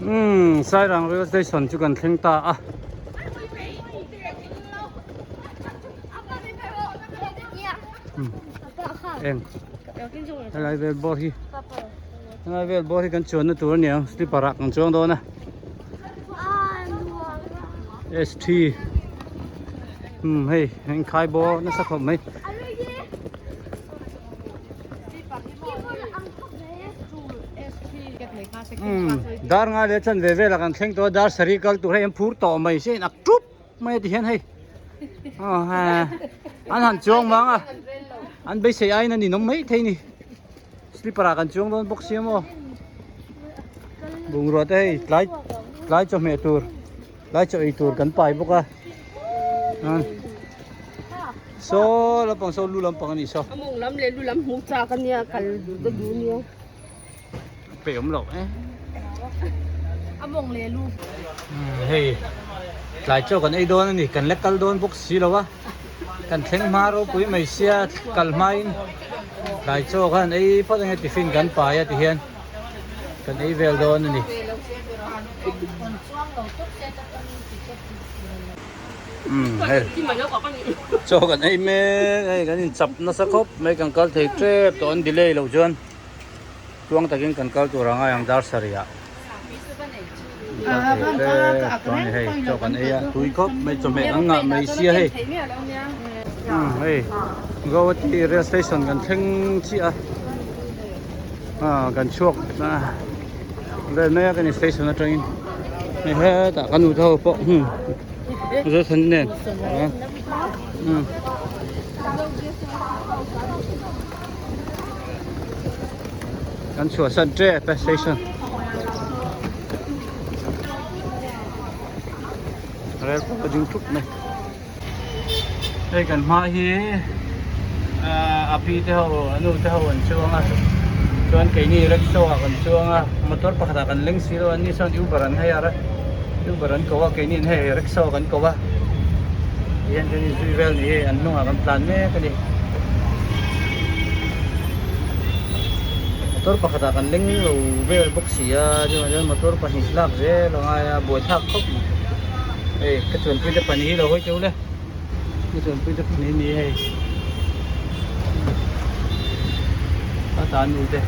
Umm Sairang rail station chu kan thleng ta a. Eng helai vel bawr hi helai vel bawr hi kan chuanna tur a ni ang slipper ah kan chuang dawn a ST umm hei a inkhai bawr nasa khawp mai. Umm dar nga leh chan ve velah kan thleng tawh a dar sarih kal tur hei an phur tawh mai se in ak tup mai a ti hian hei an han chuang vang a an beisei aiin an inawm mai thei ni slipper ah kan chuang dawn bawk sia maw bungrua te hei tlai tlai chawhmeh tur tlai chaw ei tur kan pai bawk a saw lampang saw lu lampang a nih saw a mawng lam leh lu lam hmuh chak a nia kal duh te duh nia. Pe awm loh eh. A mawng leh lu. Hei tlai chaw kan ei dawn a ni kan la kal dawn bawk si lo a kan thleng hma ropui mai sia kal hmain tlai chaw khan ei phawt ange tiffin kan pai a tihian kan ei vel dawn a ni. Hei chaw kan ei mek hei kan inchap nasa khawp mai kan kal thei tep tawh an delay loh chuan. Tluang takin kan kal tur anga ang dar sarih ah chuan hei chaw kan ei a tui khawp mai chawhmeh kan ngah mai sia hei hei Guwahati rail station kan thleng chiah a kan chhuak vel mai a kan station atangin hei hetah kan nu te ho pawh Zothani nen Kan chhuahsan tep e station rel pawh a ding thup mai hei kan hma hi a pi te ho a nu te ho an chuang a chuan keini rickshaw ah kan chuang a motor pakhat ah kan leng si lo a ni sawn uber an hei ar a uber an ko a keini in hei rickshaw kan ko a tihian kan inzui vel ni hi an hnungah kan tlan mek a ni. Motor pakhatah kan leng lo vel bawk si a chuvang chuan motor pahnih lak zel a ngai a buaithlak khawp mai hei ka chuanpui te pahnih hi lo hawi teuh le ka chuanpui te pahnih ni hei a tan nu te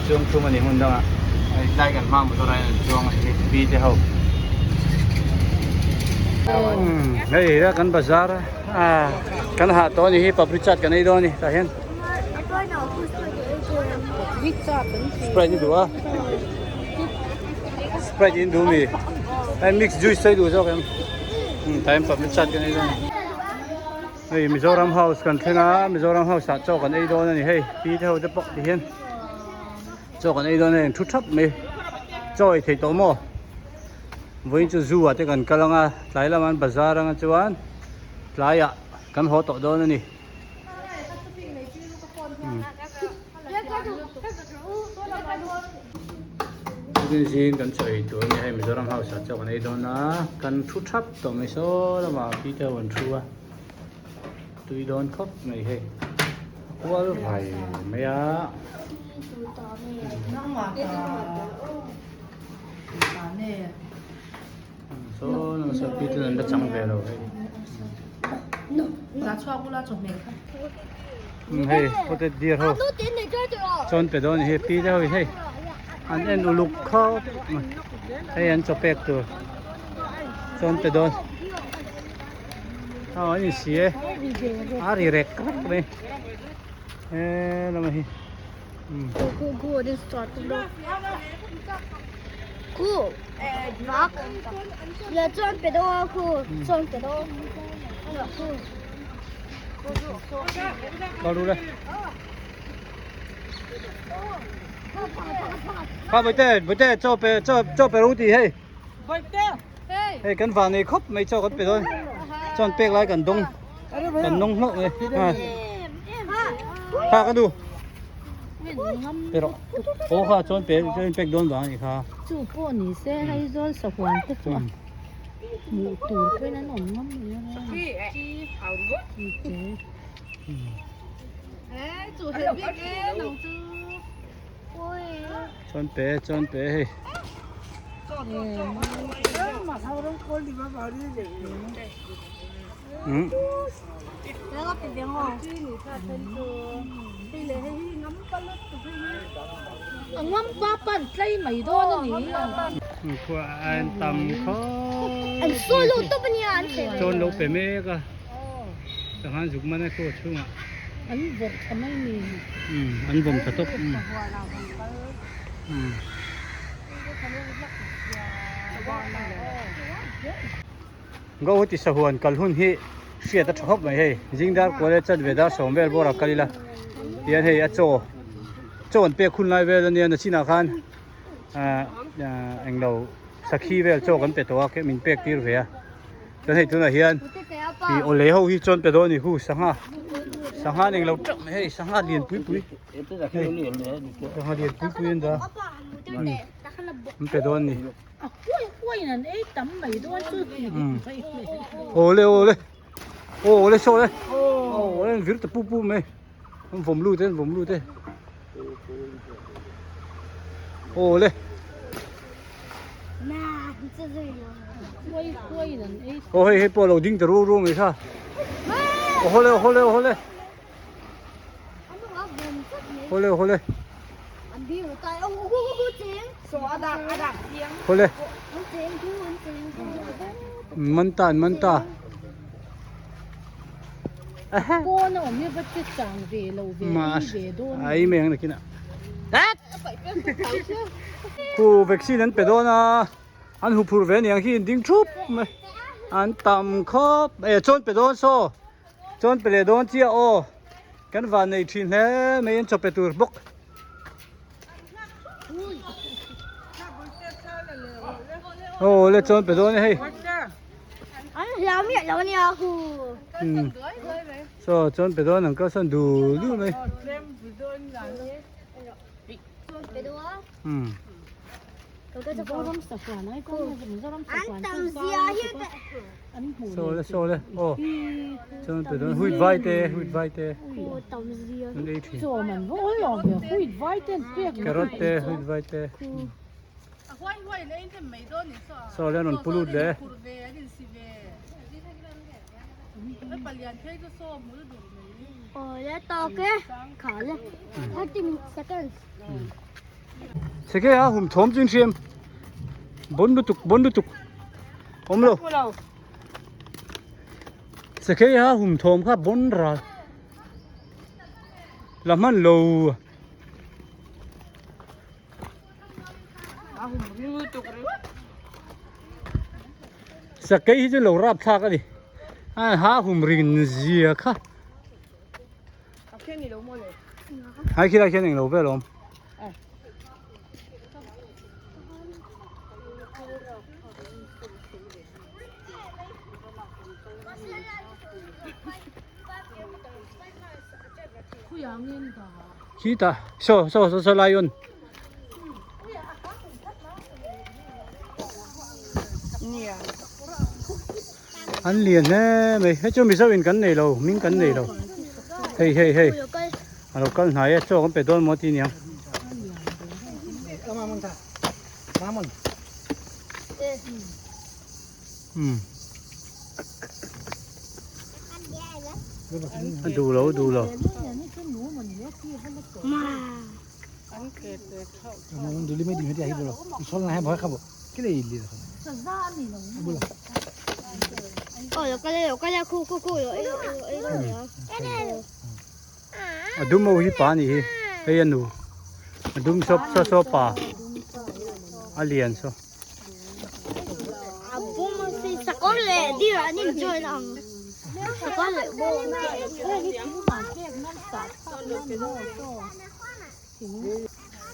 chuang thung a ni hmun dangah hei tlai kan hma motor ah hian an chuang a ni pi te ho hei a kan bazar a. Kan hah tawh a ni hi papri chat kan ei dawn a ni tah hian sprite ni duh a sprite in duh mi hei mix juice te duh zawk em tah hian papri chat kan ei dawn a ni hei Mizoram house kan thleng a Mizoram house ah chaw kan ei dawn a ni hei pi te ho te pawh ti hian chaw kan ei dawn a ni thu thap mai chaw ei thei tawh maw. Vawiin chu zoo ah te kan kal ang a, tlai lamah an bazar anga chuan tlaiah kan haw tawh dawn a ni. Tukin zing kan chaw ei tur a ni hei Mizoram house ah chaw kan ei dawn a, kan thu thap tawh mai saw lamah pi te ho an thu a, tui dawn khawp mai hei a kual vai mai a. Hei potted deer ho chuan pe dawn hi pi te ho hi hei an en uluk khawp mai hei an chaw pek tur chuan pe dawn aw an insi e a ri rek rek mai he lamah hi. Kha bawihte bawihte chaw pe chaw chaw pe rawh u tih hei hei kan vang nei khawp mai chaw kan pe dawn chaw an pek lai kan dawng kan nawng hlauh mai kha ka nu pe rawh aw kha chuan pe chuan in pek dawn vang a nih kha chu pawh ni se hei zawl sahuan te chu a hmuh tur pawhin an awm ngam mai a Chuan pe chuan pe hei. Um. A ngam pa pan tlai mai dawn a ni. Khua an tam khawp. An solo tawp a nia an thei. Chawn lo pe mek a. Sanghan zuk man a khaw chhungah. An vawrh tha mai ni. Um an vawm tha tawp. Um. Gauhati sahuan kal hun hi hriat a tha khawp mai hei zingdar kual leh chanve dar sawm vel bawr ah kal ila tihian hei a chaw chaw an pek hun lai vel ania nachinah khan ah ah englo sakhi vel chaw kan pe tawh a min pek tir ve a chuan hei tunah hian ih awle ho hi chuan pe dawn a ni hu sangha sangha an englo teuh mai hei sangha lian pui pui hei sangha lian pui pui an dah an pe dawn a ni. A huai huai in an ei tam mai dawn chu Awle awle awle saw le awle an vir ta pu pu mai an vawm lut e an vawm lut e awle huai huai in an ei aw hei hei pawh a lo ding ta ruau ruau mai kha awle awle awle Hawle hawle. Hawle. Man ta an man ta. Pawn a awm hi va che chang ve lo ve ei ve dawn. Ai mai ang nakin ah. Khu vaccine an pe dawn a. An hu phur ve aniang hi in ding thup mai. An tam khawp. E chawn pe dawn saw. Chuan pe leh dawn chiah aw kan van nei thin hle mai an chaw pe tur bawk. Aw le chuan pe dawn e hei. An hlau miah lo ania hu. So chuan pe dawn ang ka sawn dul dul mai. Um. Mizoram sahuan ai chuan Mizoram sahuan chu an hmuh Saw le saw le aw chuan pe dawn huit vai te huit vai te an ei thin chaw man vaw lo ve huit vai te an pek carrot te huit vai te saw le an rawn pu lut le Aw le tawk e kha le 30 seconds. Seke a hum thawm chu in hriam bon lutuk bon lutuk awm lo seke a hum thawm kha bon ral la hman lo sakei hi chu lo rap thlak a ni a ha hum rin zia kha. Hai khi lai khian englo vel a awm. Khi ta saw saw saw saw lion. An lian hle mai hei chu mizo in kan nei lo hming kan nei lo hei hei hei a lo kal hnai e chaw kan pe dawn maw tih aniang. A duh lo a duh lo. A dum ho hi pa a nih hi hei a nu a dum saw saw saw pa a lian saw.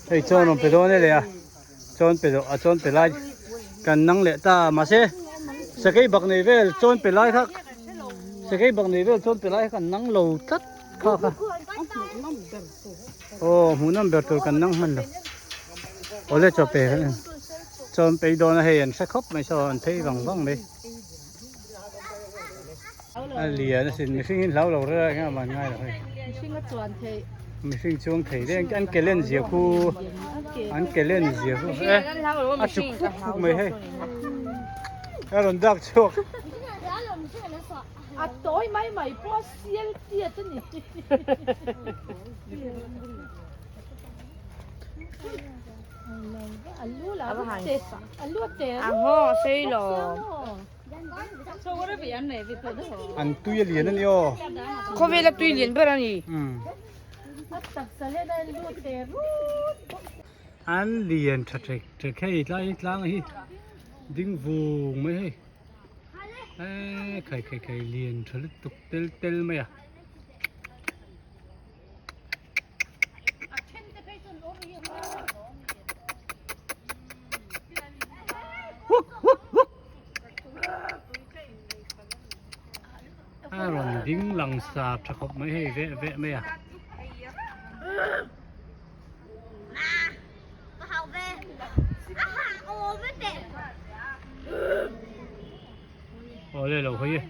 Hei chawn rawn pe dawn e le a chawn pe a chawn pe lai kan nang leh ta mahse sakei bak nei vel chawn pe lai kha sakei bak nei vel chawn pe lai kha kan nang lo tlat kha kha aw hmuh nawm ber tur kan nang hman lo awle chaw pe chawn pe dawn a hei an hre khawp mai saw an phei vang vang mai a lian asin mihring in hlau lo reng a man ngai lo hei mihring a chuan theih. Mihring chuang thei reng an ke len zia khu an ke len zia khu e a chuk fuk fuk mai hei a rawn dak chhuak. A tawi mai mai pawh a sial tiat a ni. An tui a lian a ni aw. Khawvela tui lian ber a ni. An lian tha ṭek ṭek hei tlai tlang hi ding vung mai hei. Eee khai khai khai lian tha lutuk tel tel mai a. A rawn ding lang sa tha khawp mai hei veh veh mai a. Awle lo hawi e.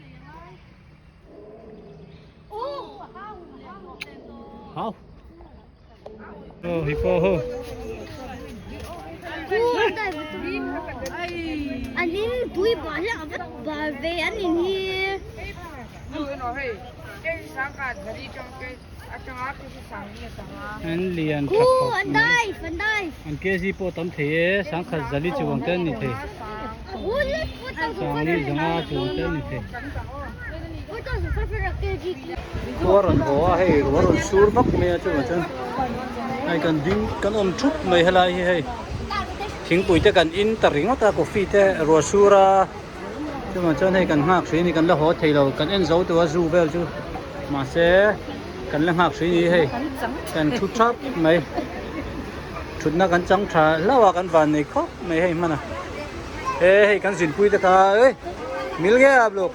Hau. Oh, hippo ho. An in tui ba hi a va bar ve an in hi. An lian tha khawp mai. An kg pawh tam thei e, sangkhat zali chuang te an ni thei. Sangli zanga chuang te an ni thei. Khua rawn haw a hei ruah rawn sur vak mai a chuvang chuan hei kan ding kan awm thup mai helai hi hei thingpui te kan in ta ringawt a coffee te ruah sur a chuvang chuan hei kan nghak hrih a ni kan la haw thei lo kan en zo tawh a zoo vel chu mahse kan la nghak hrih a ni hei kan thu thap mai thutna kan chang tha hlauh a kan van nei khawp mai hei hman a. He hei kan zinpui te kha ei mil nge a blok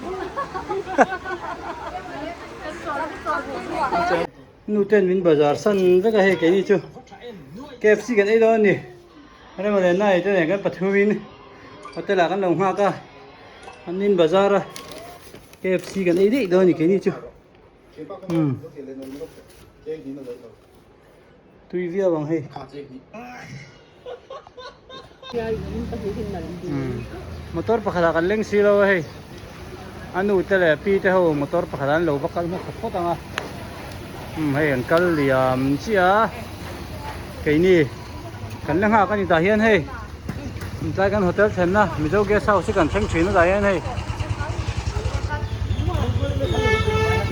nu ten min bazar san vek a hei keini chu KFC kan ei dawn a ni rema leh nai te nen kan pathum in hotel ah kan lo nghak a an in bazar a KFC kan ei daih dawn a ni keini chu umm tui viau ang hei. Motor pakhat ah kan leng si lo a hei a nu te leh pi te ho motor pakhat ah an lo va kal hmasa phawt ang a umm hei an kal liam chiah a keini kan la nghak a ni tah hian hei tlai kan hotel thlenna Mizo guest house hi kan thleng thin a tah hian hei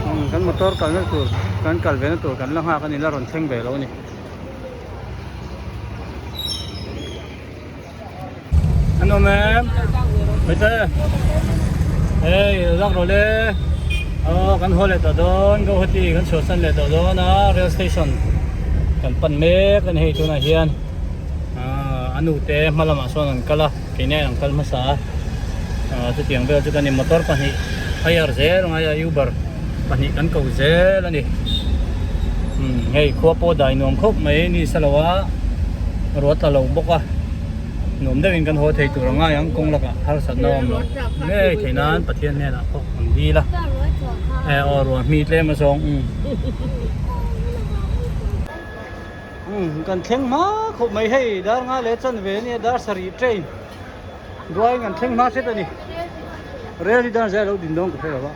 umm kan motor kalna tur kan kal ve na tur kan la nghak a ni la rawn thleng ve lo a ni. Anh ôm em Bây giờ Hey, lak rồi le Ờ, kan haw leh tawh dawn Guwahati kan chhuahsan leh tawh dawn a rail station kan pan mek a ni hei tunah hian ah a nu te hma lamah sawn an kal a keini an kal hmasa a ah chutiang vel chu kan ni motor pahnih hire zel a ngai a uber pahnih kan ko zel a ni umm hei khua pawh dai nuam khawp mai ni sa lo a ruah tla lo bawk a nuam deuhin kan haw thei tur a ngai ang kawng lakah harsatna awm loh ngei theih nan Pathian hnenah pawh kan dil a e aw ruah hmi tlem a zawng umm umm kan thleng hma khawp mai hei dar nga leh chan ve ania dar sarih train. Duaiin kan thleng hma hret a ni. Rel hi dan zai a lo din dawn ka hre lo a.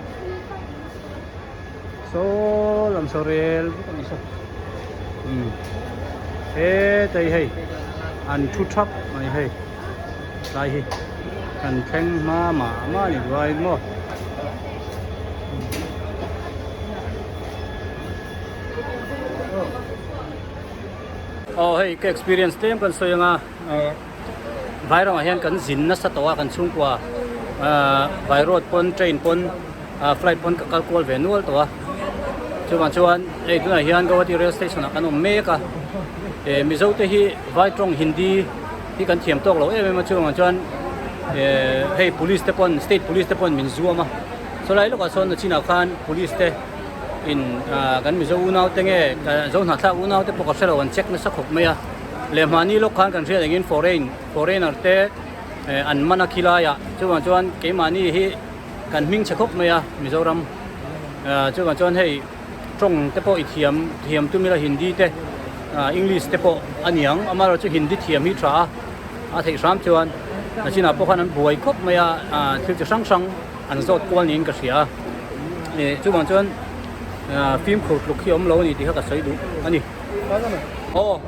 Saw lam saw rel vek a ni saw. Umm hetai hei an thu thap mai hei tlai hi kan thleng hma mah mah a ni duaiin maw. Aw hei ka experience tlem kan sawi anga. Vairamah hian kan zin nasa tawh a kan chhungkua ahh by road pawn train pawn ahh flight pawn ka kal kual ve nual tawh a chuvang chuan hei tunah hian Guwahati rail station ah kan awm mek a eh Mizo te hi vai tawng Hindi hi kan thiam tawk lo em em a chuvang chuan eh hei police te pawn state police te pawn min zuam a sawlai lawkah sawn a chinah khan police te in ahh kan Mizo unau te nge Zohnahthlak unau te pawh ka hrelo an check nasa khawp mai a. Leh mahni lawk khan kan hriat engin foreign foreigner te eh an man a khilai ah chuvang chuan keimahni hi kan hming chhe khawp mai a Mizoram ah chuvang chuan hei Tawng te pawh i thiam thiam tum ila Hindi te English te pawh a niang amaherawh chu Hindi thiam hi tha a a theih hram chuan a chinah pawh khan an buai khawp mai a thil chi hrang hrang an zawt kual niin ka hria a ih chuvang chuan fimkhur tluk hi awm lo a ni tih kha ka sawi duh a ni aw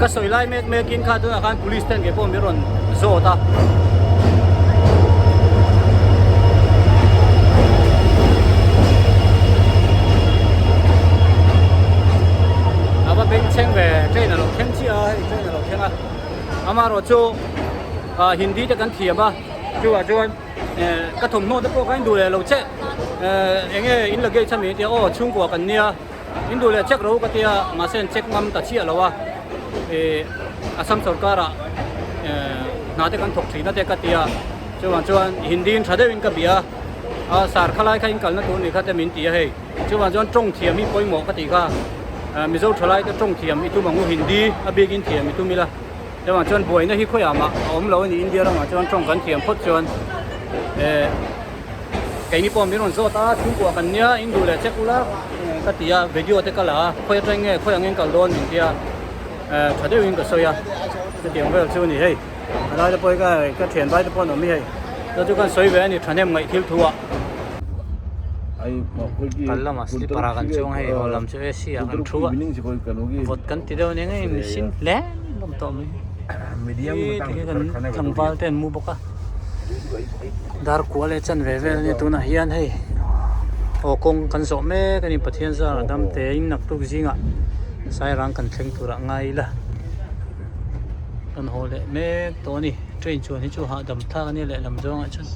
ka sawi lai mek mek in kha tunah khan police ten kei pawh min rawn zawt a. A va bengchheng ve train a lo thleng chiah a hei train a lo thleng a amaherawh chu ah hindi te kan thiam a chuvah chuan eh ka thawmhnaw te pawh kha in duh leh lo che eh eng nge in luggage ami tia aw chhungkua kan nia in duh leh check ro ka tia mahse an check ngam ta chiah lo a eh Assam sorkar ah eh hna te kan thawk thin a te ka tia chuvang chuan hindi in tha deuhin ka bia a sar khalai kha in kalna tur ni kha te min ti a hei. Chuvang chuan tawng thiam hi pawimawh ka tih kha Mizo thalai te tawng thiam i tum ang u Hindi a bikin thiam i tum ila chuvang chuan buaina hi khawiah mah a awm lo a ni India ramah chuan tawng kan thiam phawt chuan eh keini pawh min rawn zawt a chhungkua kan nia in duh leh check ula ka ti a video te ka la a khawi atang nge khawi angin kal dawn min tia eh tha deuhin ka sawi a chutiang vel chu a ni hei a lai te pawh hi ka ka thian vai te pawh an awm hi hei chu chu kan sawi ve a ni thahnem ngaih thil thu ah. Kal lamah slipper ah kan chuang hei haw lam chu AC ah kan thu a vawt kan ti deuh ania ngei mihring hle hlawm tawh mai hi tikhian kan tlangval te an mu bawk a dar kua leh chan ve vel ania tunah hian hei aw kawng kan zawh mek ani Pathian zar dam te in naktuk zingah sairang kan thleng turah ngai ila kan haw leh mek tawh ani train chuan hi chu hahdam thlak ania lehlam zawngah chuan.